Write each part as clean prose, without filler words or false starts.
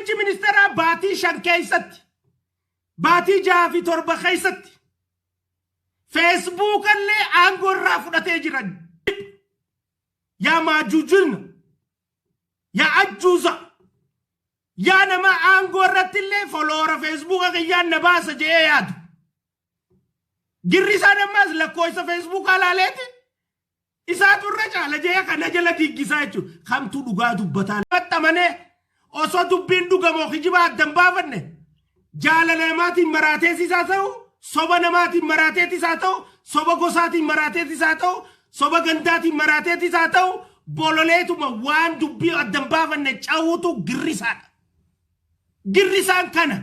Muummichi ministeeraa baatii 5 keessatti, baatii 6 fi 7 keessatti feesbuukallee aangoo irraa fudhatee jira. Yaa maajuujilna, yaa ajjuuza, yaa nama aangoo irratti illee follower feesbuuka kiyyaan na baasa je'ee yaadu. Girri isaan ammaas lakkoofsa feesbuukaa laaleeti isaatu irra caala je'ee kana jala giiggisaa jechuudha. Kamtu dhugaa dubbataa? Maxxamanee osoo dubbiin dhugamoo kijibaa addan baafanne, jaalala namaatiin maraateetis haa ta'u, soba namaatiin maraateetis haa ta'u, soba gosaatiin maraateetis haa ta'u, soba gandaatiin maraateetis haa ta'u, bololeetuma waan dubbii addan baafanne cawutu girrisaadha. Girrisaan kana.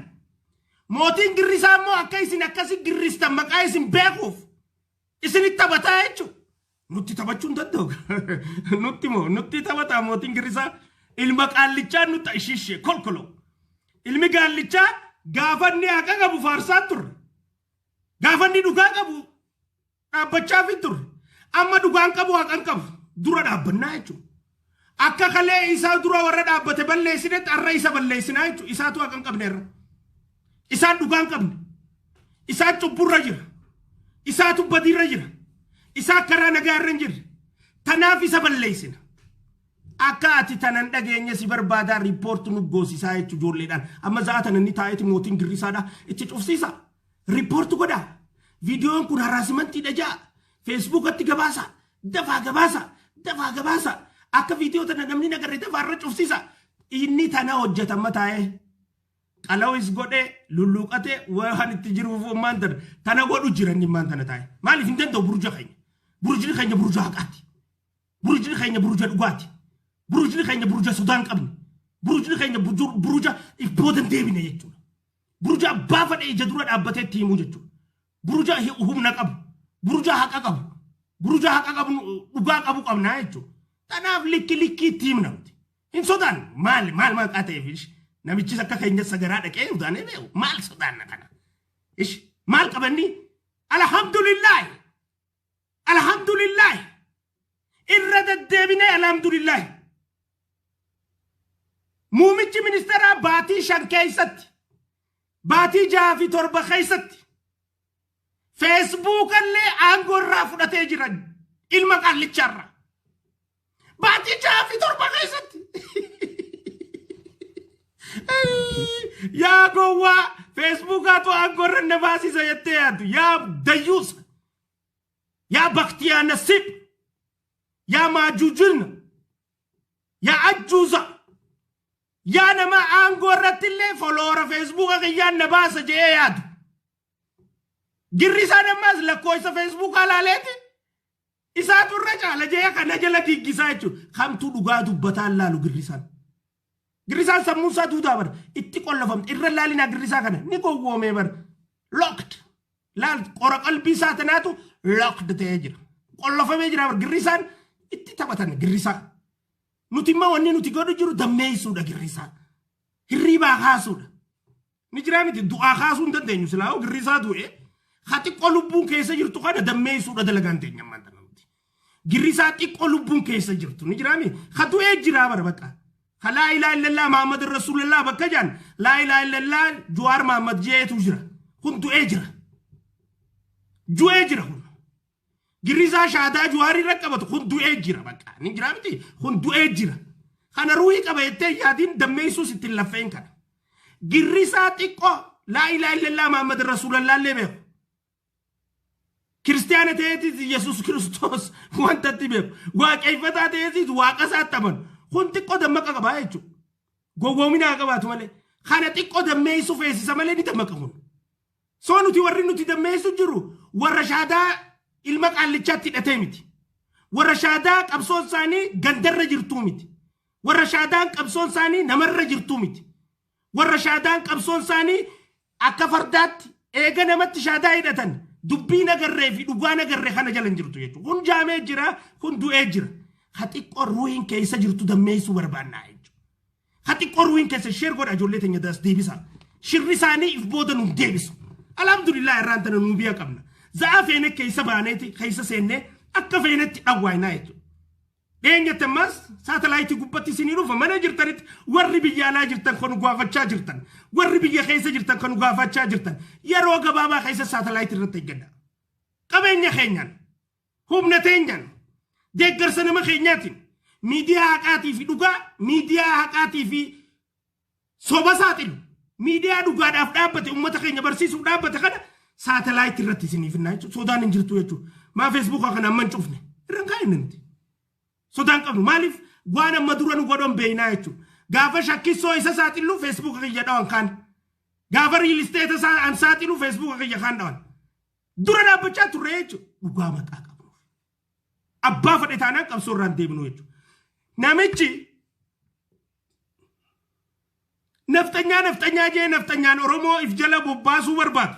Mootiin girrisaa immoo akka isin akkasi girristan maqaa isin beekuuf isinitti taphataa jechuudha. Nutti taphachuu hin danda'u. Nutti moo nutti taphataa mootiin girrisaa? Ilma qaallichaa nutti ishishee kolkoloo. Ilmi gaallichaa gaafa inni haqa qabu faarsaa turre. Gaafa inni dhugaa qabu dhaabbachaa fi turre. Amma dhugaan qabu, haqan qabu dura dhaabbannaa jechuudha. Akka kalee isaa dura warra dhaabbate balleessinetti har'a isa balleessinaa jechuudha. Isaatu haqa hin qabne irra. Isaan dhugaa hin qabne. Isaan cubburra jira. Isaatu badiirra jira. Isaan karaa nagaa irra hin jirre. Tanaaf isa balleessina. Akka ati tanan dhageenye si barbaadaa, report nu goosisaa jechuudha ijoolleedhaan. Amma za'a tana inni taa'eeti mootiin girrisaadha. Itti cufsiisa. Report godhaa. Viidiyoon kun harassmentiidha ja'a. Feesbuukatti gabaasa. Dafaa gabaasa. Dafaa gabaasa. Akka viidiyoo tana namni nagarre dafaa irra cufsiisa. Inni tana hojjeta amma taa'ee. Qalawis godhee lulluuqatee waan itti jiruuf ammaan tana godhu jira inni ammaan tana taa'ee. Maaliif hin danda'u? Burja keenya. Burjni keenya burja haqaati. Burjni keenya burja dhugaati. Burjni keenya burja sodaa hin qabne. Burjni keenya buruja if booda hin deebine jechuudha. Burja abbaa fedhe ija dura dhaabbatee itti himuu jechuudha. Burja humna qabu. Burja haqa qabu. Burja haqa qabu, dhugaa qabu qabnaa jechuudha. Kanaaf likki likkii itti himna nuti. Hin sodaannu. Maal maal maqaa ta'eef ish namichis akka keenya sagaraa dhaqee udaanee beeku maal sodaanna kana? Ish maal qabanni? Alhamdulillaahi. Alhamdulillaahi. Irra deddeebinee alhamdulillaahi. Muumichi ministeeraa baatii 5 keessatti, baatii 6 fi 7 keessatti feesbuukallee aangoo irraa fudhatee jira ilma qaallichaarraa. Baatii 6 fi 7 keessatti. Yaa gowwaa, feesbuukaatu aangoo irra na baasisa jettee yaaddu. Yaa dayyuusa. Yaa baktiyaa nasiib. Yaa maajuujilna. Yaa ajjuuza. Yaa nama aangoo irratti illee follower feesbuuka kiyyaan na baasa je'ee yaadu. Girri isaan ammaas lakkoofsa feesbuukaa laaleeti isaatu irra caala je'ee kana jala giiggisaa jechuudha. Kamtu dhugaa dubbataan laalu girrisaan? Girrisaan sammuun isaa duudaa bara itti qollafamte irra laalinaa. Girrisaa kana ni gowwoomee bara locked laal, qora qalbii isaa tanaatu locked ta'ee jira. Qollafamee jira bara girrisaan, itti taphatan girrisaa. Nuti immoo wanni nuti godhu jiru dammeessuudha girrisaa. Hirriibaa kaasuudha. Ni jiraa miti, du'aa kaasuu hin dandeenyu silaa girrisaa du'e, ha xiqqoo lubbuun keessa jirtu kana dammeessuudha dalagaan teenya ammaan tana nuti. Girrisaa xiqqoo lubbuun keessa jirtu ni jiraa miti, ha du'ee jiraa bara bakka. Ha laa ilaaha illallah Muhammad Rasuulillah bakka jaan laa ilaaha illallah Juwaar Muhammad jeetu jira. Kun du'ee jira. Du'ee jira kun. Girrisaa shaadaa Juwaarii irra qabatu kun du'ee jira bakka. Ni jiraa miti, kun du'ee jira. Kana ruuhii qaba jettee yaadiin dammeessuus ittiin laffeen kana. Girrisaa xiqqoo laa ilaaha illallah Muhammad Rasuulallah illee beeku. Kiristiyaana ta'eetis Yesuus Kiristoos wanta itti beeku. Waaqeffataa ta'eetis waaqa isaatti amanu. Kun xiqqoo dammaqa qabaa jechuudha. Gowwoomina haa qabaatu malee. Kana xiqqoo dammeessuu feesisa malee ni dammaqa kun. So nuti warri nuti dammeessu jiru warra shaadaa ilma qaallichaatti hidhatee miti. Warra shaadaa qabsoon isaanii gandarra jirtuu miti. Warra shaadaan qabsoon isaanii namarra jirtuu miti. Warra shaadaan qabsoon isaanii akka fardaatti eega namatti shaadaa hidhatan dubbii nagarree fi dhugaa nagarree kana jala hin jirtu jechuudha. Kun jaamee jira, kun du'ee jira. Ha xiqqoo ruuhiin keessa jirtu dammeessuu barbaannaa jechuudha. Ha xiqqoo ruuhiin keessa share godha ijoollee teenya das deebisa. Shirri isaanii if booda nu deebisu. Alhamdulillah, irraan tana nuu biyya qabna. Za'a feene keessa baaneeti keessa seennee akka feenetti dhawwaayinaa jechuudha. Dheenyatti ammas saatalaayitii gubbatti isinii dhufa. Mana jirtanitti warri biyya alaa jirtan kan nu gaafachaa jirtan, warri biyya keessa jirtan kan nu gaafachaa jirtan, yeroo gabaabaa keessa saatalaayitii irratti eeggadha. Qabeenya keenyaan, humna teenyaan, deeggarsa nama keenyaatiin miidiyaa haqaatii fi dhugaa, miidiyaa haqaatii fi soba saaxilu, miidiyaa dhugaadhaaf dhaabbate, uummata keenya barsiisuuf dhaabbate kana saatalaayitii irratti isiniif finnaa jechuudha. Sodaan hin jirtu jechuudha. Maa Feesbuukaa kana amma hin cufne? Irra hin kaa'inne nuti. Sodaan qabnu maaliif? Waan amma dura nu godhan beeknaa jechuudha. Gaafa shakkisoo isa saaxilu Feesbuuka kiyya dhawan kaan. Gaafa real estate isaa an saaxilu Feesbuuka kiyya kaan dhawan. Dura dhaabbachaa turre jechuudha. Dhugaa maqaa qabnuuf. Abbaa fedhe taanaan qabsoo irraan deebinu jechuudha. Namichi nafxanyaa nafxanyaa jee nafxanyaan Oromoo if jala bobbaasuu barbaadu.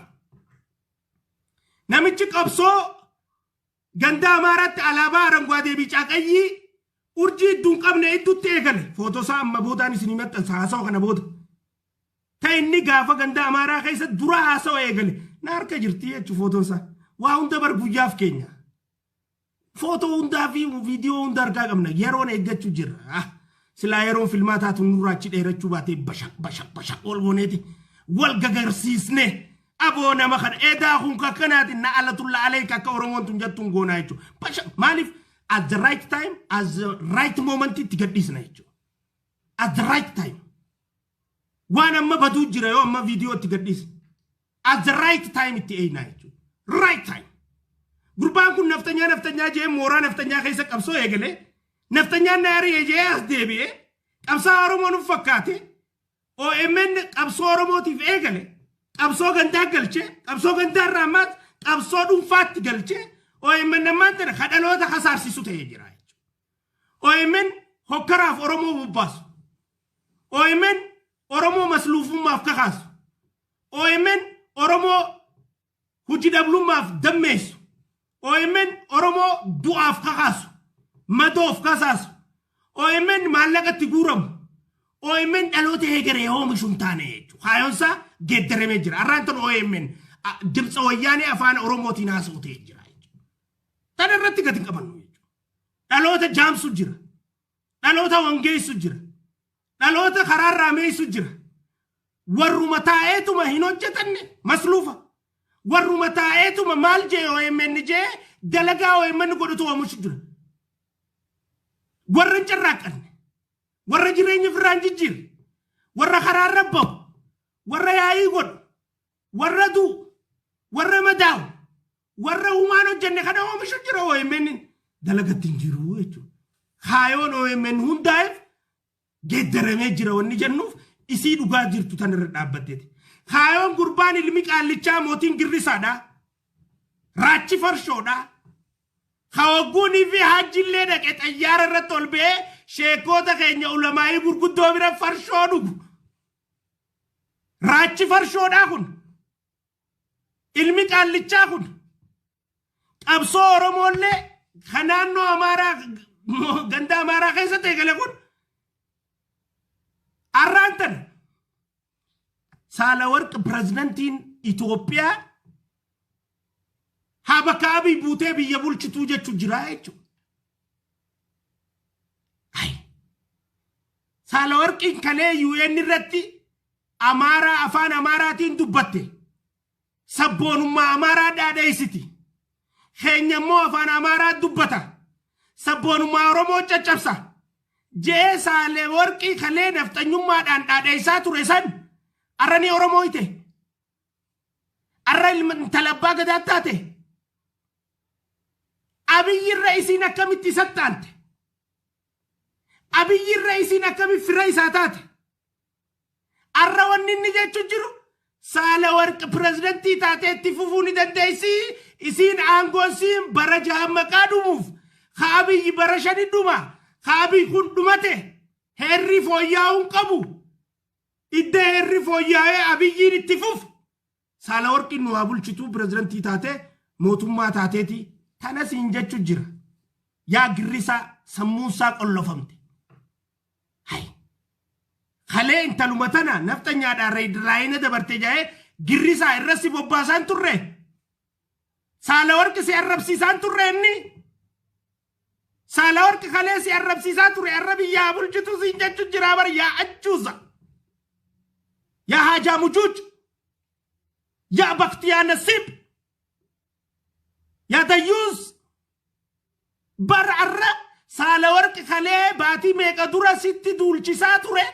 Namichi qabsoo ganda Amaaraatti alaabaa አረንጓዴ ቢጫ ቀይ urjii iddoo hin qabne idduutti eegale. Footoo isaa amma boodaan isinii maxxansa, haasawa kana booda. Ta inni gaafa ganda Amaaraa keessa dura haasawa eegale. Na harka jirti jechuun footoon isaa. Waa hunda bar guyyaaf keenya. Footoo hundaa fi viidiyoo hunda harkaa qabna. Yeroon eeggachuu jirra. Silaa yeroon filmaa taatu nurraa achi dheerachuu baatee bashaq bashaq bashaq wal gooneeti. Wal gagarsiisne. Aboo, nama kana edaa kun kakkanaatiin na alatulla aleeka akka Oromoon tun jettuun goonaa jechuudha. Bashaq maaliif? At the right time, at the right moment itti gadhiisna jechuudha. At the right time. Waan amma baduu jira yoo amma viidiyoo itti gadhiisne. At the right time itti eeynaa jechuudha. Right time. Gurbaan kun naftanyaa naftanyaa jee mooraa naftanyaa keessa qabsoo eegalee, nafxanyaan na ari'e jee as deebi'ee qabsaa Oromoo nuuf fakkaate. OMN qabsoo Oromootiif eegale qabsoo gandaa galchee, qabsoo gandaa irraa ammaas qabsoo dhuunfaatti galchee, OMN ammaan tana kadhaloota kasaarsisu ta'ee jira jechuudha. OMN hokkaraaf Oromoo bobbaasu. OMN Oromoo masluufummaaf kakaasu. OMN Oromoo hojii dhablummaaf dammeessu. OMN Oromoo du'aaf kakaasu. Madoof kasaasu. OMN maallaqatti guuramu. OMN dhaloota eegaree oomishu hin taane jechuudha. Kaayyoonsaa geeddaramee jira. Har'aan tan OMN Dimtsa Wayyaanee afaan Oromootiin haasa'u ta'ee jira jechuudha. Tana irratti gadi hin qabannu jechuudha. Dhaloota jaamsu jira. Dhaloota wangeessu jira. Dhaloota karaarraa meessu jira. Warruma taa'eetuma hin hojjetanne masluufa. Warruma taa'eetuma maal jee OMN jee dalagaa OMN godhutu oomishu jira. Warra hin carraaqqanne. Warra jireenya ofirraa hin jijjiirre. Warra karaarra bahu. Warra yaa'ii godhu. Warra du'u. Warra madaa'u. Warra humaan hojjenne kana oomishu jira. OMN dalagatti hin jiru jechuudha. Kaayoon OMN hundaa'eef geeddaramee jira wanni jennuuf isii dhugaa jirtu tan irra dhaabbatteeti. Kaayoon gurbaan ilmi qaallichaa mootiin girrisaadha. Raachi farshoodha. Hawagguunii fi haajjillee dhaqe xayyaara irratti ol ba'ee sheekota keenya ulamaayii gurguddoo bira farshoo dhugu. Raachi farshoodhaa kun, ilmi qaallichaa kun, qabsoo Oromoollee kan naannoo Amaaraa ganda Amaaraa keessatti eegale kun arraan tana Saalawarq pirezidantiin Itoophiyaa haa bakka Abiy buutee biyya bulchituu jechuu jira jechuudha. Saalawarqiin kalee UN irratti Amaaraa afaan Amaaraatiin dubbatte. Sabboonummaa Amaaraa dhaadheessiti. Keenya immoo afaan Amaaraa dubbata. Sabboonummaa Oromoo caccabsa. Jee Saalawarqii kalee nafxanyummaadhaan dhaadheessaa ture san arranii Oromoo ite. Arra intala abbaa gadaa taate. Abiyyi irra isiin akkamitti isatti aante? Abiyyi irra isiin akkamitti fira isaa taate? Arra wanni inni jechu jiru Saalawarq pirezidantii taatee itti fufuu ni dandeessi. Isiin aangoon siin bara 6 maqaa dhumuuf. Ka Abiyyi bara 5 dhuma. Ka Abiyyi kun dhumate heerri fooyya'uu hin qabu. Idda heerri fooyya'ee Abiyyiin itti fufu. Saalawarqiin nu haa bulchituu, pirezidantii taatee mootummaa taateeti tana siin jechu jira. Yaa girrisaa sammuunsaa qollofamte. Hai. Kalee intaluma tana nafxanyaadhaan reediraayina dabarte jaa'ee girrisaa irra si bobbaasaan turre. Saalawarqi si arrabsiisaan turre inni. Saalawarqi kalee si arrabsiisaa ture arra biyyaa bulchitu siin jechu jiraa bar. Yaa achuusa, yaa haajaa mucuuc, yaa bakti, yaa nasiib, yaa dayyuus bar. Arra Saalawarqi kalee baatii meeqa dura sitti duulchisaa ture,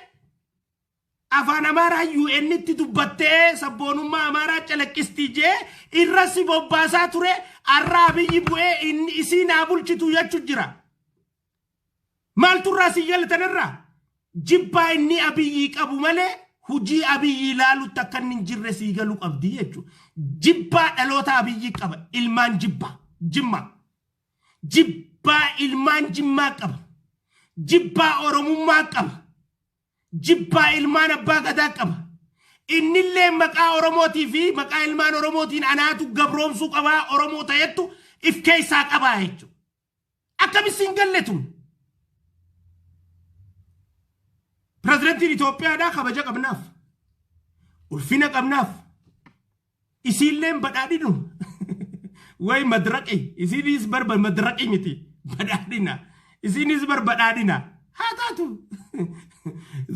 afaan Amaaraa UN itti dubbattee sabboonummaa Amaaraa calaqqistii jee irra si bobbaasaa ture, arra Abiyyi bu'ee inni isii naa bulchitu jechu jira. Maaltu irraa si galatan? Irraa jibbaa inni Abiyyii qabu malee hujii Abiyyii ilaalutti akka inni hin jirre sii galuu qabdi jechuudha. Jibbaa dhaloota Abiyyii qaba, ilmaan jibbaa jimmaa, jibbaa ilmaan Jimmaa qaba, jibbaa Oromummaa qaba, jibbaa ilmaan abbaa gadaa qaba. Innillee maqaa Oromootii fi maqaa ilmaan Oromootiin anaatu gabroomsuu qabaa Oromoo ta'ettu if keessaa qabaa jechuudha. Akkamitti hin galle tun? Pirezidantiin Itoophiyaadhaa kabaja qabnaaf. Ulfina qabnaaf. Isiilleen badhaadhinu. Way madraqi. Isiinis barba madraqi miti. Badhaadhina. Isiinis bar badhaadhina. Haa taatu.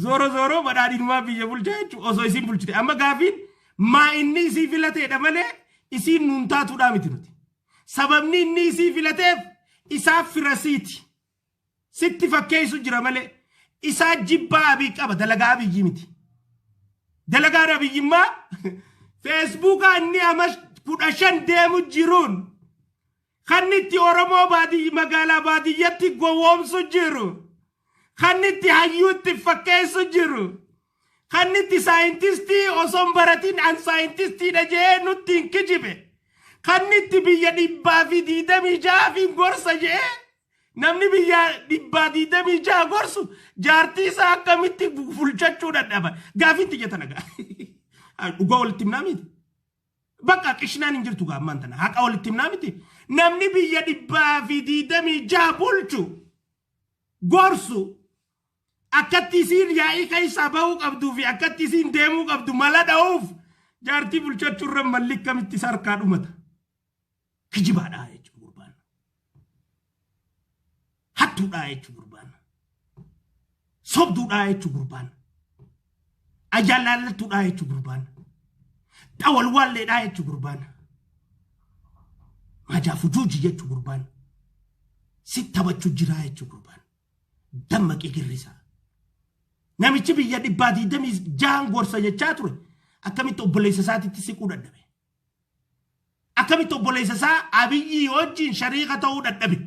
Zooro zooroo badhaadhinumaa biyya bulchaa jechuudha. Osoo isiin bulchite. Amma gaafiin maa inni isii filateedha malee isiin nuun taatuudhaa miti nuti. Sababni inni isii filateef isaaf firasiiti. Sitti fakkeessu jira malee isaa jibbaa Abiy qaba, dalagaa Abiyyi miti. Dalagaan Abiyyimmaa Feesbuukaa inni ama 15 deemu jiruun kan itti Oromoo baadiyyi magaalaa baadiyyatti gowwoomsu jiru. Kan itti hayyuu itti fakkeessu jiru. Kan itti saayintistii osoo hin baratin an saayintistiidha jee nutti hin kijibe. Kan itti biyya 126 fi gorsa jee, namni biyya 126 gorsu jaartii isaa akkamitti bulchachuu dadhaba? Gaafiin xiyya tana gaa. Dhugaa walitti himnaa miti. Bakka qishnaan hin jirtu gaammaan tana, haqa walitti himnaa miti. Namni biyya 126 bulchu gorsu, akkatti isiin yaa'ii keessaa bahuu qabduu fi akkatti isiin deemuu qabdu mala dha'uuf, jaartii bulchachuu irra malli akkamitti isa harkaa dhumata? Kijibaadha jechuun gurbaan. Hattuudha jechuun gurbaan. Sobduudha jechuun gurbaan. Ayyaalaallattuudha jechuun gurbaan. Xawalwaalleedha jechuun gurbaan. Maajaafujuuji jechuun gurbaan. Si taphachuu jiraa jechuun gurbaan. Dammaqee girrisaa. Namichi biyya 126n gorsa jechaa ture akkamitti obboleessa isaatitti siquu dadhabe? Akkamitti obboleessa isaa Abiyyii wajjin shariika ta'uu dadhabe?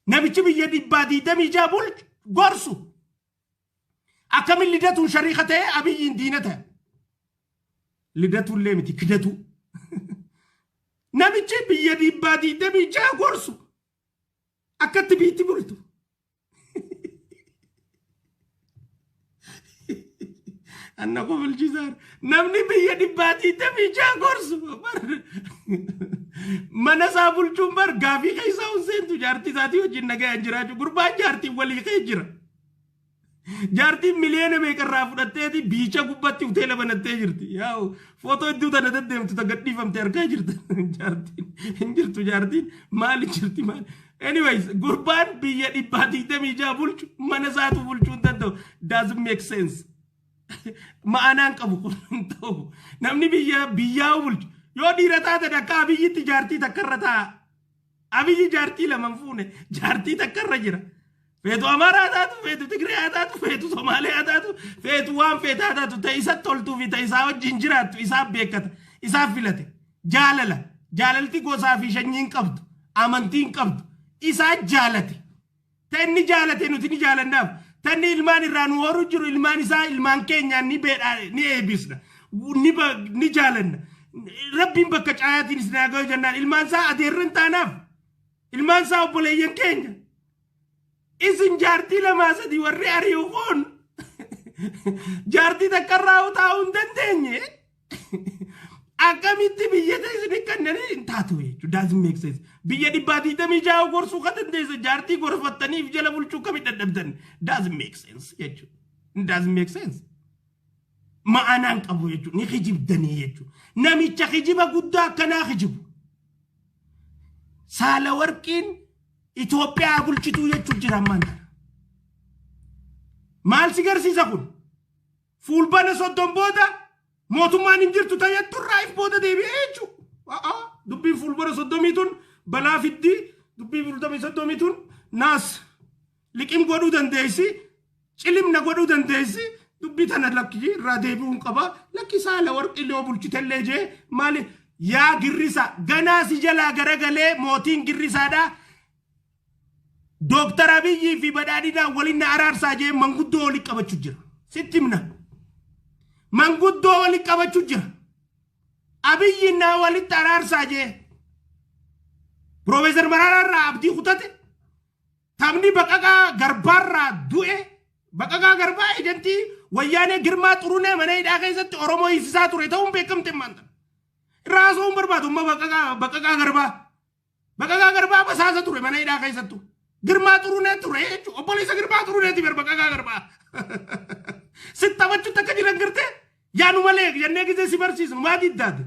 Namichi biyya 126 bulchu gorsu akkamiin Lidatuun shariika ta'ee Abiyyiin diina ta'e? Lidatuullee miti, kidatu. Namichi biyya 126 gorsu akkatti biitti bultu. Anna kofalchiisaar. Namni biyya 126 gorsu mana isaa bulchuun bar gaafii keessaa hin seentu, jaartii isaatii wajjin nagayaan jiraachuu. Gurbaan jaartiin walii kee jira. Jaartiin miliyoona meeqarraa fudhatteeti biicha gubbatti hoteela banattee jirti. Yaa'u footoo hedduu tana deddeemtu ta gadhiifamte argaa jirta. Jaartiin hin jirtu, jaartiin maali jirti maali? Anyways, gurbaan biyya 126 bulchu mana isaatu bulchuu hin danda'u. Doesn't make sense. Ma'anaan qabu kun hin ta'u. Namni biyya biyyaa bulchu yoo dhiira taate akka Abiyyitti jaartii takkarra taa'a. Abiyyi jaartii lama hin fuune, jaartii takkarra jira. Feetu Amaaraa taatu, feetu Tigree haa taatu, feetu Somaalee haa taatu, feetu waan feete haa taatu, ta'e isatti toltuu fi ta'e isaa wajjin jiraattu isaaf beekata, isaaf filate. Jaalala, jaalalti gosaa fi sanyiin qabdu, amantiin qabdu, isaa jaalate. Ta inni jaalate nuti ni jaalannaaf. Ta inni ilmaan irraa nu horuu jiru ilmaan isaa ilmaan keenyaan ni beedha, ni eebbisna, ni jaalanna. Rabbiin bakka caayaatiin isin haa ga'u jennaan, ilmaan isaa adeerran taanaaf. Ilmaan isaa obboleeyyan keenya. Isin jaartii lamaa sadii warri ari'u kun jaartii takkarraa taa'uu hin dandeenye. Akkamitti biyya isin kennanii hin taatu jechuudha. Doesn't make sense. Biyya 126 gorsuu kan dandeesse jaartii gorfattaniif jala bulchuu kami dadhabdan? Doesn't make sense jechuudha. Doesn't make sense. Ma'anaan qabu jechuudha. Ni kijibdanii jechuudha. Namicha kijiba guddaa akkanaa kijibu. Saala warqiin Itoophiyaa bulchituu jechuun jira ammaan tana. Maal si garsiisa kun? Fuulbana 30 booda mootummaan hin jirtu tayyatturraa if booda deebi'ee jechuudha. Dubbiin fuulbana 30 tun balaa fiddi. Dubbiin fuulbana 30 tun naas liqim godhuu dandeessi. Cilimna godhuu dandeessi. Dubbii tana lakki irraa deebi'uun qaba. Lakki saala warqii yoo bulchitellee jee maali yaa girrisa ganaa si jalaa garagalee mootiin girrisaadhaa. Dooktar Abiyyii fi badhaadhinaa waliin na araarsaa jee manguddoo waliin qabachuu jira. Sitti himna. Manguddoo waliin qabachuu jira. Abiyyiin naa walitti araarsaa jee. Piroofeesar Mararaa irraa abdii kutate. Taphni Baqaqaa Garbaarraa du'e. Baqaqaa Garbaa ejantii wayyaanee Girmaa Xurunee mana hidhaa keessatti Oromoo hiisisaa ture ta'uun beekamte maanta. Irraa haasa'uun barbaadu amma Baqaqaa Garbaa. Baqaqaa Garbaa basaasa ture mana hidhaa keessattu. Girmaa Xurunee ture jechuudha. Obboleessa Girmaa Xuruneeti bar Baqaqaa Garbaa. Sitti taphachuutti akka jiran gartee yaanu malee jennee gisee si barsiisnu maa diddaate.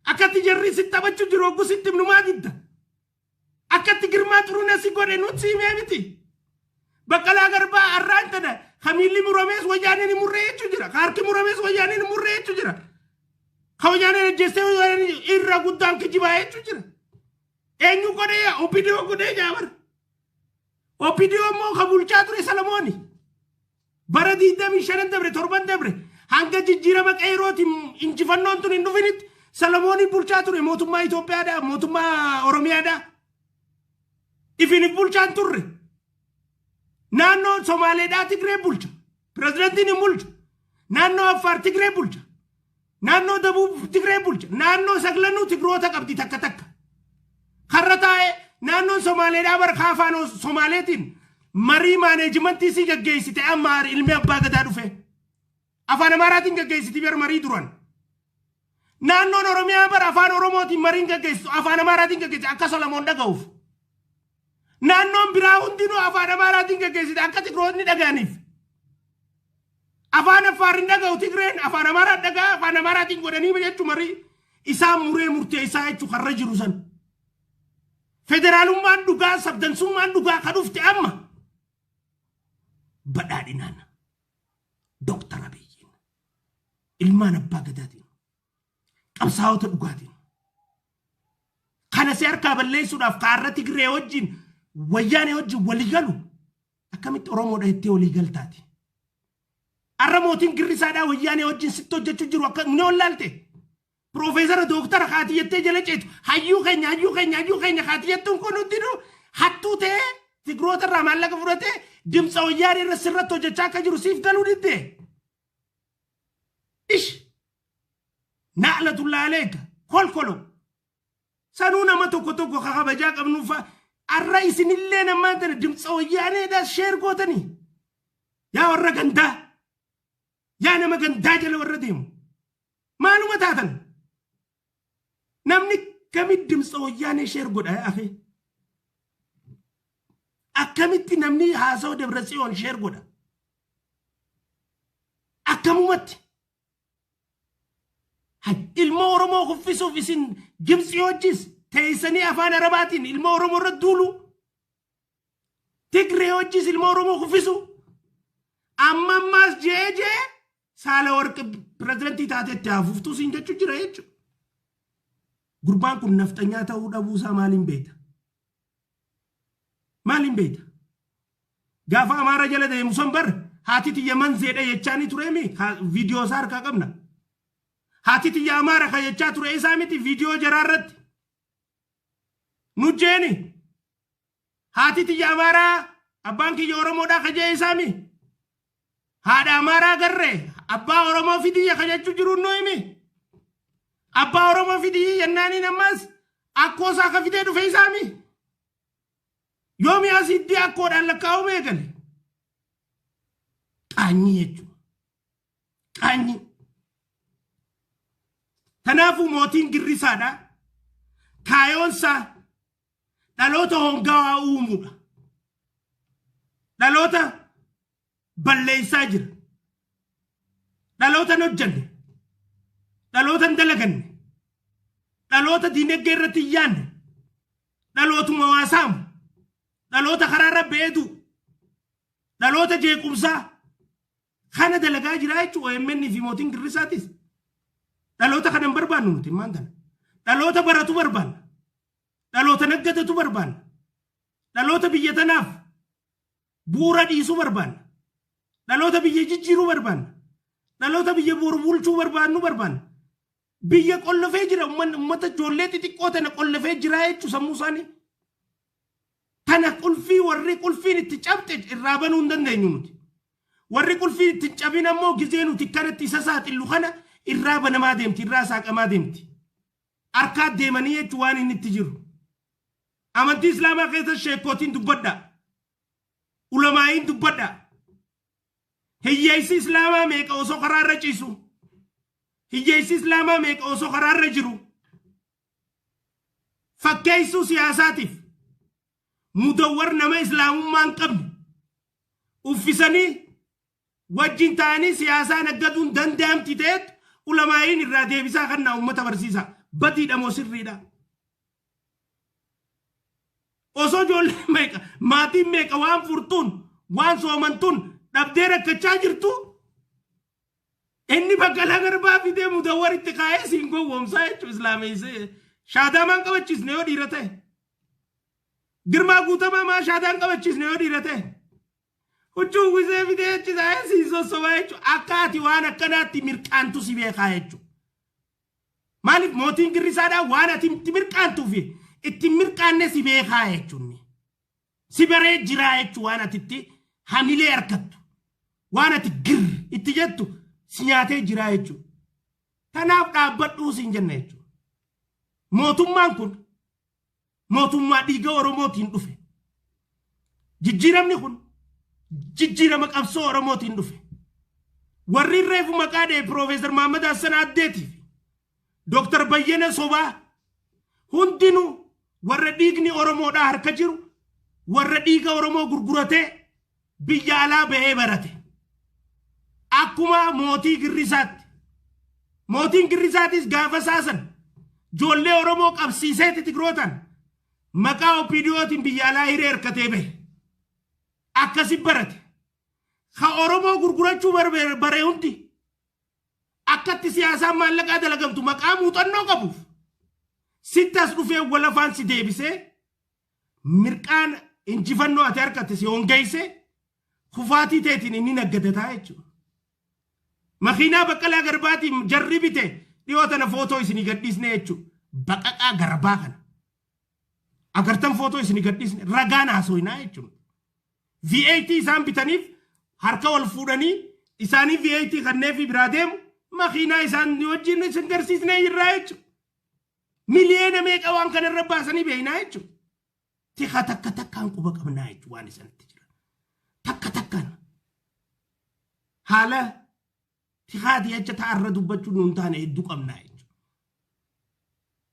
Akkatti jarri sitti taphachuu jiru hogguu sitti himnu maa didda. Akkatti Girmaa Xurunee si godhe nuti himee miti. Baqqalaa Garbaa har'aan tana kamiilli muramees wayyaaneen hin murree jechuu jira. Harki muramees wayyaaneen hin murree jechuu jira. Ka wayyaaneen ajjeestee wayyaaneen irra guddaan kijibaa jechuu jira. Eenyu godhee OPDO godhee jaabar. OPDO immoo ka bulchaa ture Salamooni. Bara 25 dabre 7 dabre hanga jijjiirama qeerootiin injifannoon tun hin dhufinitti Salamooni bulchaa ture mootummaa Itoophiyaadhaa mootummaa Oromiyaadhaa. Ifin bulchaan turre. Naannoo Somaaleedhaa Tigree bulcha. Pirezidantiin hin bulchu. Naannoo Affaar Tigree bulcha. Naannoo Dabuub Tigree bulcha. Naannoo saglanuu Tigroota qabdi takka takka. Karra taa'ee naannoon Somaaleedhaa bara afaan Somaaleetiin marii maaneejimantii si gaggeessite amma ilmi abbaa gadaa dhufe. Afaan Amaaraatiin gaggeessiti bara marii duran. Naannoon Oromiyaa bara afaan Oromootiin mariin gaggeessitu afaan Amaaraatiin gaggeessite akka Solomoon dhaga'uuf. Naannoon biraa hundinuu afaan Amaaraatiin gaggeessite akka Tigroonni dhaga'aniif. Afaan Affaar hin dhaga'u Tigreen afaan Amaaraa dhaga'a afaan Amaaraatiin godhanii jechuu marii isaan muree murteessaa jechuu karra jiru san. Federaalummaan dhugaa sabdansummaan dhugaa ka dhufte amma badhaadhinaan Dooktar Abiyyiin ilmaan abbaa gadaatiin qabsaa'ota dhugaatiin kana si harkaa balleessuudhaaf kaarra Tigree wajjin wayyaanee wajjin walii galu akkamitti Oromoodha jettee walii galtaati. Arra mootiin girrisaadhaa wayyaanee wajjin sitti hojjechuu jiru akka ni wallaalte. Piroofeesara dooktara kaati jettee jala ceetu hayyuu keenya hayyuu keenya hayyuu keenya kaati jettuun kun hundinuu hattuu ta'ee Tigroota irraa maallaqa fudhatee dimtsa wayyaanee irra sirratti hojjechaa akka jiru siif galuu diddee. Ish! Na'latullaa aleeka kolkolo. Sanuu nama tokko tokko ka kabajaa qabnuufa arra isinillee namaan tana dimtsa wayyaaneedha share gootanii. Yaa warra gandaa. Yaa nama gandaa jala warra deemu. Maaluma taatan? Namni kamit dimtsa wayyaanee share godha afe? Akkamitti namni haasawa Dabra Tsiyoon share godha? Akkamumatti? Ilma Oromoo kuffisuuf isin Gibxii wajjis teessanii afaan Arabaatiin ilma Oromoo irra duulu. Tigree wajjis ilma Oromoo kuffisu. Amma ammaas jee jee saala warqi pirezidantii taatetti hafuuftuu siin jechuu jira jechuudha. Gurbaan kun nafxanyaa ta'uu dhabuusaa maaliin beekta? Maaliin beekta? Gaafa Amaara jala deemu san bar haati tiyya manzeedha jechaa ni tureemi viidiyoo isaa harkaa qabna. Haati tiyya Amaara ka jechaa ture isaa miti viidiyoo jaraa irratti. Nu jeeni. Haati tiyya Amaaraa abbaan kiyya Oromoodhaa ka jee isaa mi. Haadha Amaaraa garree abbaa Oromoo fidiyya ka jechuu jiru nu himi. Abbaa Oromoo fidiyyi jennaaniin ammas akkoo isaa ka fidee dhufe isaa mi. Yoomi asitti akkoodhaan lakkaa'uu eegale. Qaanyii jechuudha. Qaanyii. Kanaafuu mootiin girrisaadha. Kaayoonsaa dhaloota hongaawaa uumuudha. Dhaloota balleessaa jira. Dhaloota hin hojjanne. Dhaloota hin dalaganne. Dhaloota diinagdee irratti hin yaadne. Dhalootuma waa saamu. Dhaloota karaarra beedu. Dhaloota jeequmsaa. Kana dalagaa jira jechuudha OMN fi mootiin girrisaatis. Dhaloota kana hin barbaannu nuti immaan tana. Dhaloota baratu barbaanna. Dhaloota naggadatu barbaanna. Dhaloota biyya tanaaf bu'uura dhiisuu barbaanna. Dhaloota biyya jijjiiruu barbaanna. Dhaloota biyya boru bulchuu barbaannu barbaanna. Biyya qollofee jira, uummata ijoollee xixiqqoo tana qollofee jira jechuun sammuu isaanii. Tana qulfii warri qulfiin itti cabxe irraa banuu hin dandeenyu nuti. Warri qulfiin itti hin cabin ammoo gizee nuti kanatti isa saaxillu kana irraa banamaa deemti, irraa saaqamaa deemti. Harkaa deemanii jechuun waan inni itti jiru. Amantii Islaamaa keessa sheekootiin dubbadha. Ulamaa'iin dubbadha. Hiyyeessi Islaamaa meeqa osoo karaarra ciisu? Hiyyeessi Islaamaa meeqa osoo karaarra jiru? Fakkeessuu siyaasaatiif mudawwar nama Islaamummaa hin qabne uffisanii wajjin ta'anii siyaasaa naggaduun danda'amti ta'etu ulamaa'iin irraa deebisaa kannaa uummata barsiisa. Badiidha moo sirriidha? Osoo ijoolleen meeqa, maatiin meeqa waan furtuun, waan soomantuun dhabdee rakkachaa jirtu, inni Baqqalaa Garbaa fidee mudawwar itti kaa'ee siin gowwoomsaa jechuun islaameessee. Shaadaa maan qabachiisne yoo dhiira ta'e? Girmaa Guutamaa maa shaadaan qabachiisne yoo dhiira ta'e? Huccuu uwwisee fidee achi taa'ee siin sossobaa jechuudha. Akka ati waan akkanaatti mirqaantu si beekaa jechuudha. Maaliif mootiin girrisaadhaa waan ati itti mirqaantuu fi itti mirqaanne si beekaa jechuun. Si baree jiraa jechuun waan ati itti hamilee harkattu. Waan ati gir itti jettu si nyaatee jiraa jechuudha. Kanaaf dhaabbadhuu siin jenna jechuudha. Mootummaan kun mootummaa dhiiga Oromootiin dhufe. Jijjiiramni kun jijjiirama qabsoo Oromootiin dhufe. Warri reefu maqaa dha'e Piroofeesar Mahammad Hassan Addeetii fi Dooktar Bayyana Sobaa hundinuu warra dhiigni Oromoodhaa harka jiru, warra dhiiga Oromoo gurguratee biyya alaa bahee barate. Akkuma mootii girrisaatti. Mootiin girrisaatis gaafa saasan ijoollee Oromoo qabsiiseeti Tigrootaan maqaa OPDOtiin biyya alaa hiree harkatee bahe. Akkasi barate. Ka Oromoo gurgurachuu bare hundi akkatti siyaasaan maallaqaa dalagamtu maqaa muuxannoo qabuuf sitti as dhufee walafaan si deebisee mirqaan injifannoo ati harkatte si hongeessee kufaatii teetiin inni naggadataa jechuudha. Makiinaa Baqqalaa Garbaatiin jarri bite dhiyoo tana footoo isinii gadhiisne jechuudha. Baqaqaa garbaa kana. Agartan footoo isinii gadhiisne ragaan haasofnaa jechuudha. V8 isaan bitaniif harka wal fuudhanii isaanii V8 kanneefi biraa deemu makiinaa isaan wajjin isin garsiisnee jirraa jechuudha. Miliyoona meeqa waan kanarra baasanii beeknaa jechuudha. Tika takka takkaan quba qabnaa jechuudha waan isaanitti jira. Takka takkaan. Haala tikaati jecha ta'arra dubbachuu nuun taane hedduu qabnaa jechuudha.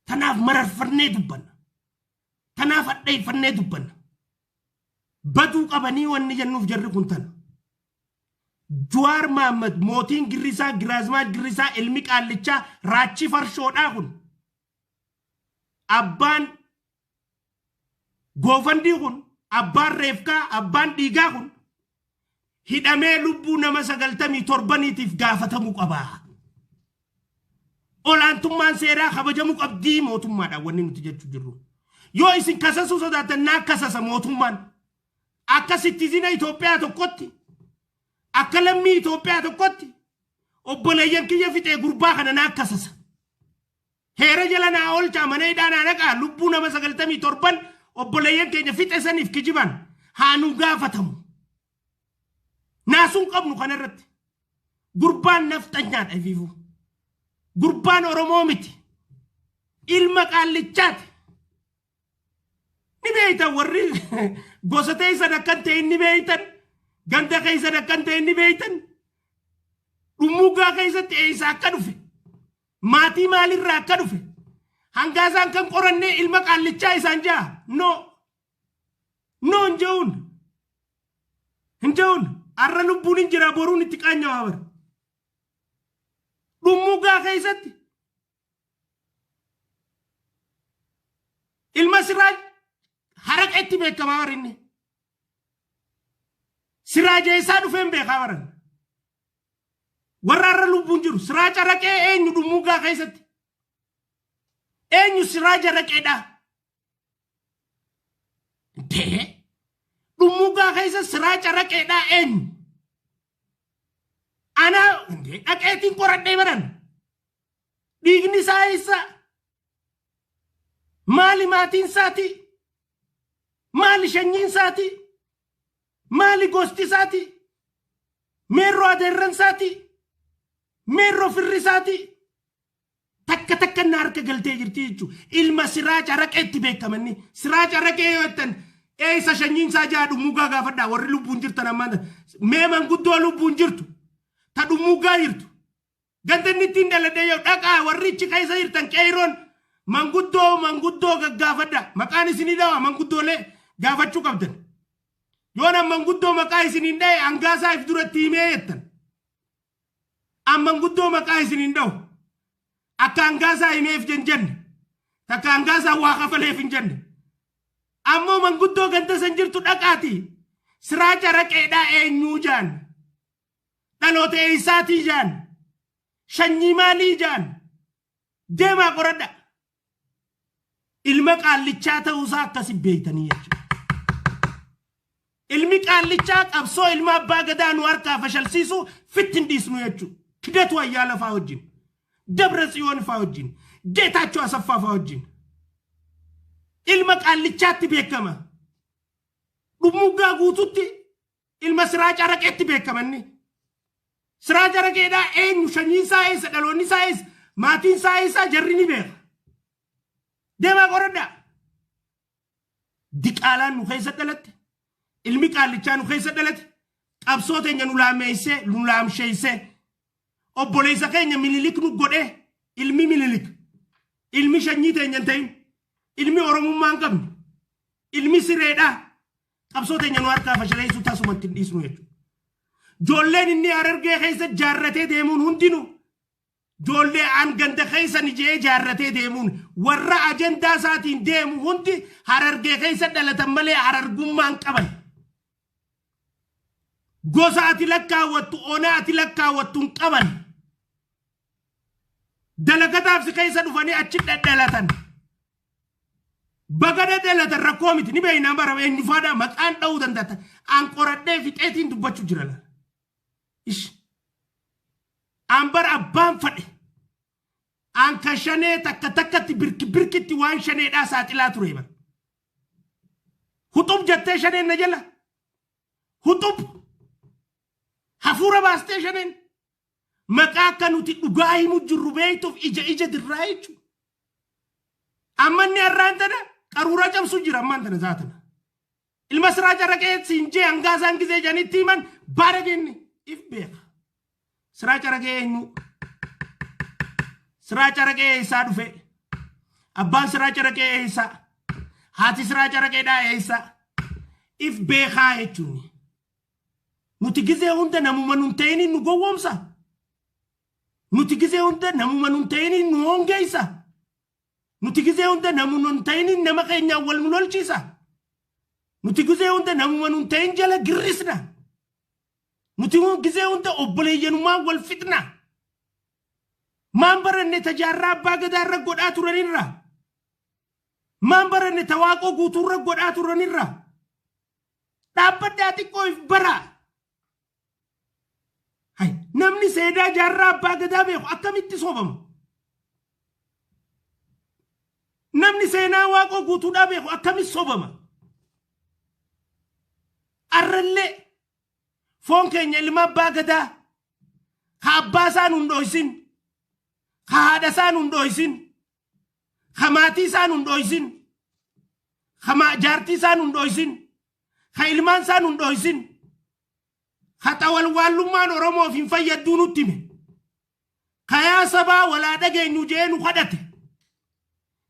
Tanaaf mararfannee dubbanna. Tanaaf hadheeffannee dubbanna. Baduu qabanii wanni jennuuf jarri kun tana. Jawaar Mahammad, mootiin girrisaa, Giraazmaat Girrisaa, ilmi qaallichaa raachi farshoodhaa kun, abbaan goofandii kun, abbaan reefkaa, abbaan dhiigaa kun hidhamee lubbuu nama 97niitiif gaafatamuu qabaa. Olaantummaan seeraa kabajamuu qabdii mootummaadhaan wanni nuti jechuu jirru. Yoo isin kasasuu sodaattan naa kasasa mootummaan. Akka citizen Itoophiyaa tokkotti, akka lammii Itoophiyaa tokkotti obboleeyyan kiyya fixee gurbaa kana naa kasasa. Heera jala naa oolchaa, mana hidhaa naa naqaa, lubbuu nama 97n obboleeyyan keenya fixe saniif kijiban haa nu gaafatamu. Naasuun qabnu kanarratti. Gurbaan nafxanyaadha ifiifuu. Gurbaan Oromoo miti. Ilma qaallichaati. Ni beeytan, warri gosa teessan akkan ta'e ni beeytan. Ganda keessan akkan ta'e ni beeytan. Dhummuugaa keessatti eessa akka dhufe? Maatii maalirraa akka dhufe? Hangaa isaan kan qorannee ilma qaallichaa isaan jaa? No. No, hin je'uun. Hin je'uun. Har'a lubbuun hin jira, boruun itti qaanyawaa bara. Dhummuugaa keessatti ilma Siraaj haraqeetti beekamaa bara inni. Siraaj eessaa dhufeen beekaa baran. Warra har'a lubbuun jiru Siraaj Araqee eenyu Dhummuugaa keessatti? Eenyu Siraaj Araqeedha? Dee Dhummuugaa keessa Siraaj Araqeedha eenyu? Ana dhaqeetiin qoradhee baran. Dhiigni isaa eessa? Maali maatiin isaati? Maali shanyiin isaati? Maali gosti isaati? Meerroo adeerran isaati? Meerroo firri isaati? Takka takka na harka galtee jirti jechuudha. Ilma Siraaj Araqeetti beekamanni. Siraaj Araqee yoo jettan eessa shanyiin isaa jaa Dhummuugaa gaafadhaa warri lubbuun jirtan ammaan. Mee manguddoo lubbuun jirtu ta Dhummuugaa jirtu. Ganda inni ittiin dhaladhee yoo dhaqaa warri ichi keessa jirtan qeeyroon manguddoo manguddoo gaggaafadha. Maqaan isinii dhawa manguddoolee gaafachuu qabdan. Yoo nan manguddoo maqaa isiniin dhaye hangaasaa if duratti himee jettan. An manguddoo maqaa isiniin dhahu. Akka hangaasaa himeef hin jenne. Takka hangaasaa waa kafaleef hin jenne. Ammoo manguddoo ganda san jirtu dhaqaati. Siraaj Araqeedhaa eenyuu jaan. Dhaloota eessaatii jaan. Shanyii maalii jaan. Deemaa qoradha. Ilma qaallichaa ta'uusaa akkasi beektanii jechuudha. Ilmi qaallichaa qabsoo ilma abbaa gadaa nu harkaa fashalsiisu fitti hin dhiisnu jechuudha. Kidatu Ayyaala faa wajjin. Dabra Tsiyoon faa wajjin. Geetaachoo Asaffaa faa wajjin. Ilma qaallichaatti beekama. Dhummuuggaa guututti ilma Siraaj Araqeetti beekama inni. Siraaj Araqeedhaa eenyu shanyiin isaa eessa dhaloonni isaa eessa maatiin isaa eessa jarri ni beeka. Deemaa qoradhaa. Diqaalaan nu keessa dhalatte. Ilmi qaallichaa nu keessa dhalate. Qabsoo teenya nu laameessee nu laamsheessee. Obboleessa keenya Minilik nu godhee ilmi Minilik. Ilmi shanyii teenya hin ta'in. Ilmi Oromummaa hin qabne. Ilmi sireedhaa. Qabsoo teenya nu harkaa fashaleessuu tasumatti hin dhiisnu jechuudha. Ijoolleen inni Harargee keessa jaarratee deemuun hundinuu ijoollee aan ganda keessa ni je'ee jaarratee deemuun warra ajandaa isaatiin deemu hundi Harargee keessa dhalatan malee Harargummaa hin qaban. Gosa ati lakkaawwattu ona ati lakkaawwattu hin qaban. Dalagataaf si keessa dhufanii achi dhadhalatan. Baga dhadhalatan rakkoo miti ni beeknaa bara eenyufaadha maqaan dha'uu danda'a. An qoradhee fixeetiin dubbachuu jira laala. Ish. An bara abbaan fadhe. An ka shanee takka takkatti birki birkitti waan shaneedhaa saaxilaa ture bara. Huxub jettee shaneen na jala. Huxub. Hafuura baastee shaneen. Maqaa akka nuti dhugaa himu jirru beektuuf ija ija dirraa jechuudha. Amma inni har'aan tana qaruuraa cabsu jira ammaan tana zaatana. Ilma Siraaj Araqee siin jee hangaa isaan gizee jedhanitti himan baara kenne if beeka. Siraaj Araqee eenyu? Siraaj Araqee eessaa dhufe? Abbaan Siraaj Araqee eessaa? Haati Siraaj Araqeedhaa eessaa? If beekaa jechuun. Nuti gizee hunda namuma nun ta'iniin nu gowwoomsa. Nuti gizee hunda namuma nun ta'iniin nu hongeessa. Nuti gizee hunda namuma nun ta'iniin nama keenyaan wal nu lolchiisa. Nuti gizee hunda namuma nun ta'in jala girrisna. Nuti gizee hunda obboleeyyanummaa wal fixna. Maan baranne tajaarraa abbaa gadaa irra godhaa turanirra. Maan baranne tawaaqoo guutuurra godhaa turanirra. Dhaabbadhaa xiqqoo if baraa. Hay, namni seedaa jaarraa abbaa gadaa beeku akkamitti soobama? Namni seenaa Waaqoo Guutuudhaa beeku akkamitti soobama? Arrallee foon keenya ilma abbaa gadaa ka abbaa isaa nun dhoysin, ka haadha isaa nun dhoysin, ka maatii isaa nun dhoysin, ka jaartii isaa nun dhoysin, ka ilmaan isaa nun dhoysin, ka xawalwaallummaan Oromoof hin fayyadduu nutti hime. Kayaa sabaa walaa dhageenyu jee nu kadhate.